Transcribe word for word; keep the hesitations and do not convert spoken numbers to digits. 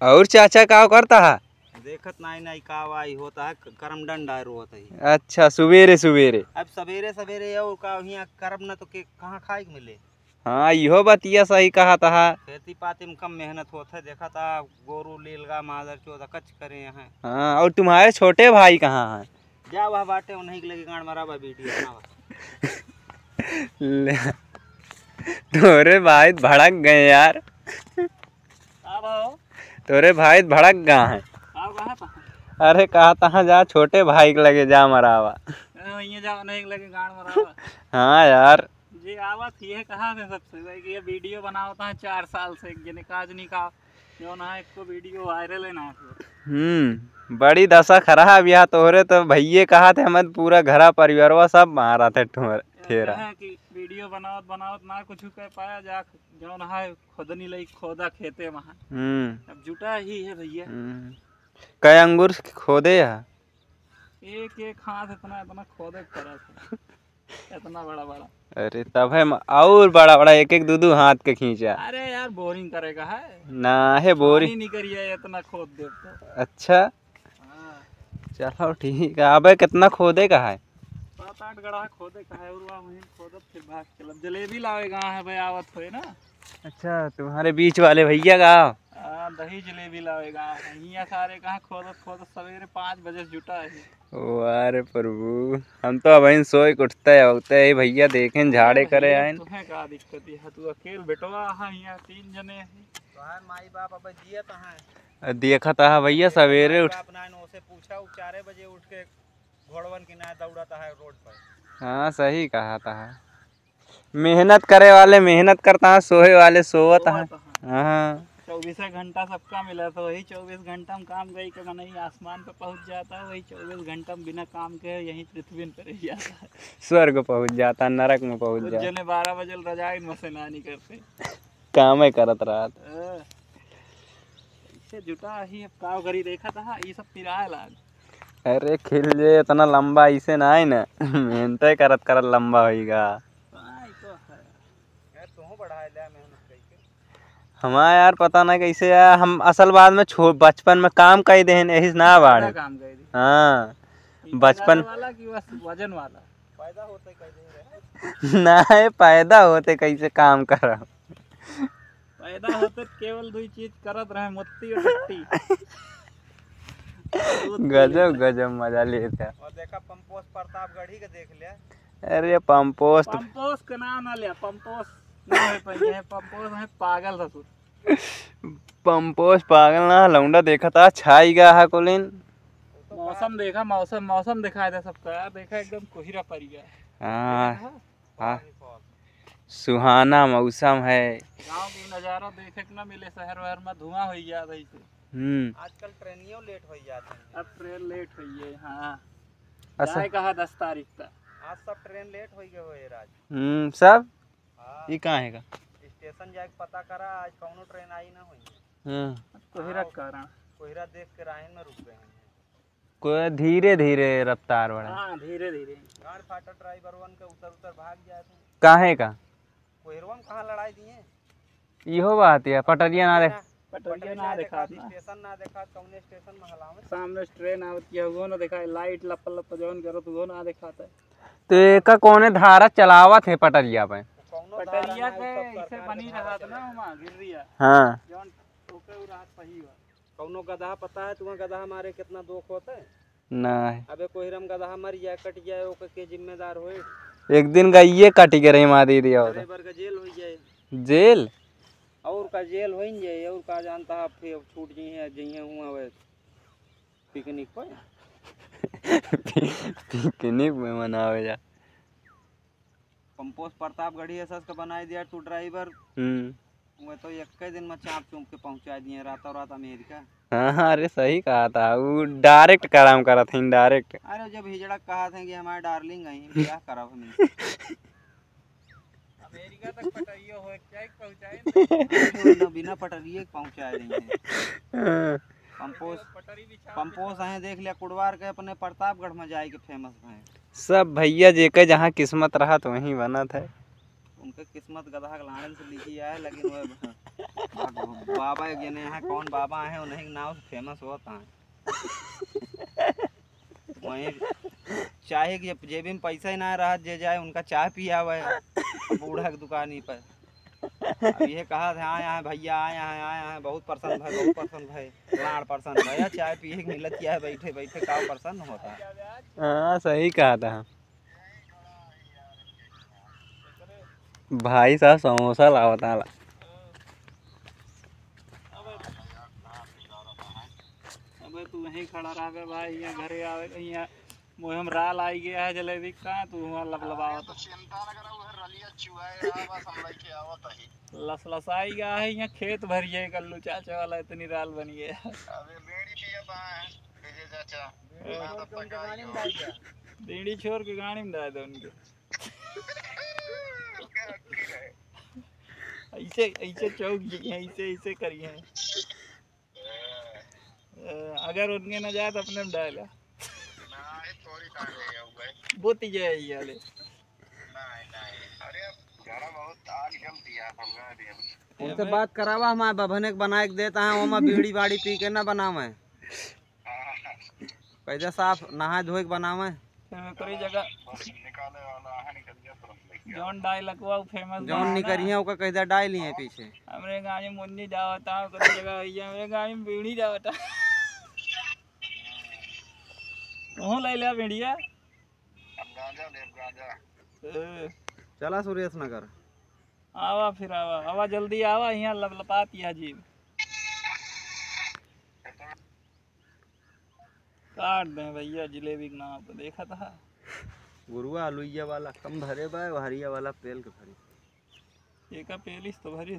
और चाचा का करत हा? देखत नाई, नाई का वाई होत है, क-, करम डंडा रोवत है। अच्छा, सुबेरे सुबेरे। अब सबेरे सबेरे और का हियाँ करम न तो के कहाँ खाए के मिले? हाँ, इहो बतिया सही कहत हा। खेती पाती में कम मेहनत होत है, देखत हा गोरू लीलगा मादर चोद कच करे हैं। हाँ, और तुम्हारे छोटे भाई कहाँ हैं? जा वह बाटे, उन्हीं के लगे गांड मरावा, वीडियो बनावा। ले, तोरे भाई भड़क गए यार। का भाव? तोरे भाई भड़क गा हैं। का कहा था? अरे कहा तहाँ जा, छोटे भाई के लगे जा मरावा। ए, वहीं जा, उन्हीं के लगे गांड मरावा। हाँ यार। जे आवत ये कहा थे सबसे भाई कि ये वीडियो बनावत है चार साल से, एक जने काज नहीं का, जो ना एको वीडियो वायरल है ना। हम्म, बड़ी दशा खराब या तोहरे तो भैये कहा थे, हम पूरा घरा परिवारवा सब मारा थे ठोर-, ठेरा। कहे कि वीडियो बनावत बनावत ना कुछ कर पाया, जा जौन है खुदनी लई खोदा खेते वहाँ। हम्म। अब जुटा ही है भैया। हम्म। कै अंगुर खोदे है? एक एक हाथ इतना इतना खोदे के पड़ा था। इतना बड़ा बड़ा। अरे तब है म-, और बड़ा बड़ा एक एक दू दू हाथ के खींचा। अरे यार बोरिंग करेगा है। ना है बोरिंग। पानी निकरिया इतना खोद दे तो। अच्छा। हाँ। चलो ठीक है। अबे कितना खोदे का है? सात आठ गड़ा खोदे का है और वहाँ वहीं खोदत फिर भाग चलब। जलेबी लावे गा है भाई, आवत होए ना। अच्छा, तुम्हारे बीच वाले भैया का? हाँ, दही जलेबी लावे गा है। हियाँ सारे कहाँ खोदत खोदत सवेरे पाँच बजे से जुटा है। वाह रे प्रभु, हम तो अबहिन सोए के उठते होते ही भैया देखें झाड़े अरे करे भैया, आएन। तुम्हें का दिक्कत है? तू अकेल बेटवा है, हियाँ तीन जने हैं। तोहार माई बाप अब जियत हैं। देखत हा भैया, सवेरे उठ बाप ना, ओसे पूछा, उ चारे बजे उठ के घोड़वन की ना दौड़त है रोड पर। हाँ, सही कहा था। मेहनत करे वाले मेहनत करत हैं, सोए वाले सोवत हैं। सोवत हैं। हाँ। चौबीस घंटा सबका मिला था, वही चौबीस घंटा में काम कई के मनई आसमान पे पहुँच जाता है, वही चौबीस घंटा में बिना काम के यहीं पृथ्वी में रह जाता है। स्वर्ग पहुँच जाता, नरक में पहुँच कुछ जाता। जने बारह बजे रजाई में से ना निकलते। कामे करत रहत। हाँ। ऐसे जुटा ही, अब का करी, देखा था, ये सब पिराए लाग। अरे खिल जे, इतना लंबा ऐसे ना है ना, मेहनते करत करत लंबा होइगा। हाँ, ये तो है। यार, तू बढ़ा ले मेहनत करके। हमारा यार पता ना कैसे यार, हम असल बात में छो-, बचपन में काम कई देहन, यही से ना बाढ़े। काम कई दे। हाँ, ये बचपन वाला कि बस वजन वाला? पैदा होते कई दे रहे। ना है, पैदा होते कैसे काम करा। पैदा होते केवल दुई चीज करत रहे, मुत्ती और टट्टी। गजब, गजब मजा लेत है। और देखा पंपोस प्रतापगढ़ी के देख ले। अरे पंपोस तो पंपोस के नाम ना ले, पंपोस ना है, पंपोस है पागल ससुर। पंपोस पागल ना, लौंडा देखा था, छाई गया है कोलिन। मौसम देखा, मौसम, मौसम दिखाई दे सबका यार, देखा एकदम कोहिरा पड़ गया। हाँ। हाँ। सुहाना मौसम है। गाँव के नजारा देखे के ना मिले, शहर वहर में धुआं हो गया था इसे। हम्म। आजकल ट्रेनियों लेट हो जाते हैं। अब ट्रेन लेट हुई है, हाँ। अच्छा। जाए कहा दस तारीख तक। आज सब ट्रेन लेट हो गए हो ये राज। हम्म, सब? हाँ। ये कहाँ है का? स्टेशन जाके पता करा, आज कौनो ट्रेन आई ना हुई। हाँ। कोहरा के कारण। कोहरा देख के राहिन में रुक गए हैं। कोई धीरे धीरे रफ्तार बढ़ा। हाँ, धीरे धीरे। गाड़ फाटा ड्राइवरवन के उतर उतर भाग जात हैं। काहे का? कोहरवा में कहाँ लड़ाई दिए? इहो बात है, पटरिया ना देख। पटरिया ना देखात ना। स्टेशन ना देखात, कौने स्टेशन में हलावे? सामने से ट्रेन आवत किया, वो ना देखाए, लाइट लप लप जौन करत, वो ना देखात है। तो एका कौने धारा चलावत है पटरिया पे? कौनो धारा पटरिया ना, पे उ सब ऐसे सरकार बनी के धारा रहत ना, चलावत। ओमा गिर रही है। हाँ। जौन ओके उ राहत सही बा। कौनो गदहा पता है तुम्हें, गदहा मारे कितना दुख होता है? ना है। अबे कोहरा में गदहा मर जाए, कट जाए, ओकर के जिम्मेदार होए? एक दिन गइये कट के रही मार दी दिया होता। ड्राइवर का जेल हो जाए। जेल? और का जेल हो ही जाए, और का जानता है, फिर छूट जाइए, जाइए हुआ वे पिकनिक पर। पिकनिक में मनावे जा। पंपोस प्रतापगढ़ी एसएस के बनाई दिया तू ड्राइवर। हम्म। वो तो एक दिन में चाप चुप के पहुंचा दिए रातों रात अमेरिका। हाँ, हाँ, अरे सही कहा था, वो डायरेक्ट कराम करत हैं, डायरेक्ट। अरे जब हिजड़ा कहा था कि हमारे डार्लिंग आई, ब्याह करब हमें। अमेरिका तक पटरियो हो, क्या पहुंचाए ना? बिना पटरिए के पहुंचा रही है। हाँ। पंपोस, पटरी बिछा पंपोस आए देख लिया, कुड़वार के अपने प्रतापगढ़ में जाए के फेमस भए। सब भैया जेके जहाँ किस्मत रहत वहीं बनत है। उनके किस्मत गधा के लाड़न से लिखी आए, लेकिन वह बाबा एक जने यहाँ कौन बाबा आए हैं, उन्हीं के नाम से famous होता है। वहीं चाहे कि जेबी में पैसा ही ना रहा, जे जाए उनका चाय पियावे बूढ़ा के दुकानी पर। अब ये कहा था, "आए हैं भैया, आए हैं, आए हैं, बहुत पसंद है, बहुत पसंद है, लाड़ पसंद है, या चाय पिए के मिलत क्या है, बैठे बैठे का पसंद होता है।" हाँ, सही कहा था। भाई साहब समोसा लावत आला। अबे तू वहीं खड़ा रहबे भाई, यहाँ घरे आवे, यहाँ मुँह में राल आई गया है जलेबी का, तू वहाँ लबलबावत। तो चिंता न करा, उधर रलिया चुआए रहा, बस हम लेके आवत ही। लसलसाई गया है, यहाँ खेत भर गया कल्लू चाचा वाला, इतनी राल बन गया। अबे बीड़ी पिया बा, विजय चाचा। बीड़ी ना छोड़ तब के तक उनके आई गाड़ी में हो। डाल दिया। बीड़ी छोड़ के गाड़ी में डाल दे उनके। ऐसे, ऐसे चौक जी हैं, ऐसे, ऐसे करी हैं। अ, अगर उनके ना जाए तो अपने में डाल। नहीं, थोड़ी डाल रही है भाई। बोती जाए ये वाले। नहीं, नहीं। अरे, अब जरा बहुत आग जम दिया, समझा दिया। उनसे बात करावा, हमारे बभने के बनाए के देता है, वो मैं बीड़ी बाड़ी पी के ना बनावे। हाँ। कैसे साफ नहाए धोए के बनावे। फिर मैं कोई जगह बस निकाले वाला है, निकल गया तुरंत लेके। जौन डायलॉगवा उ famous जौन बना निकरी ना। है, ओकर कैसे डायल ही है पीछे। हमरे गाँव में मुन्नी जावता, ओकरे जगह भैया, हमरे गाँव में बीड़ी जावता। वहाँ ले लिया बीड़िया। हम गांजा लेब, गांजा। ए। चला सुरेश नगर। आवा फिर आवा, आवा जल्दी आवा, यहाँ लपलपात यह जीव। काट दे भैया जिलेबी के नाम पे, देखा था। गुरुआ आलूइया वाला कम भरे बा, हरिया वाला पेल के भरी। एका पेलिस तो भरी।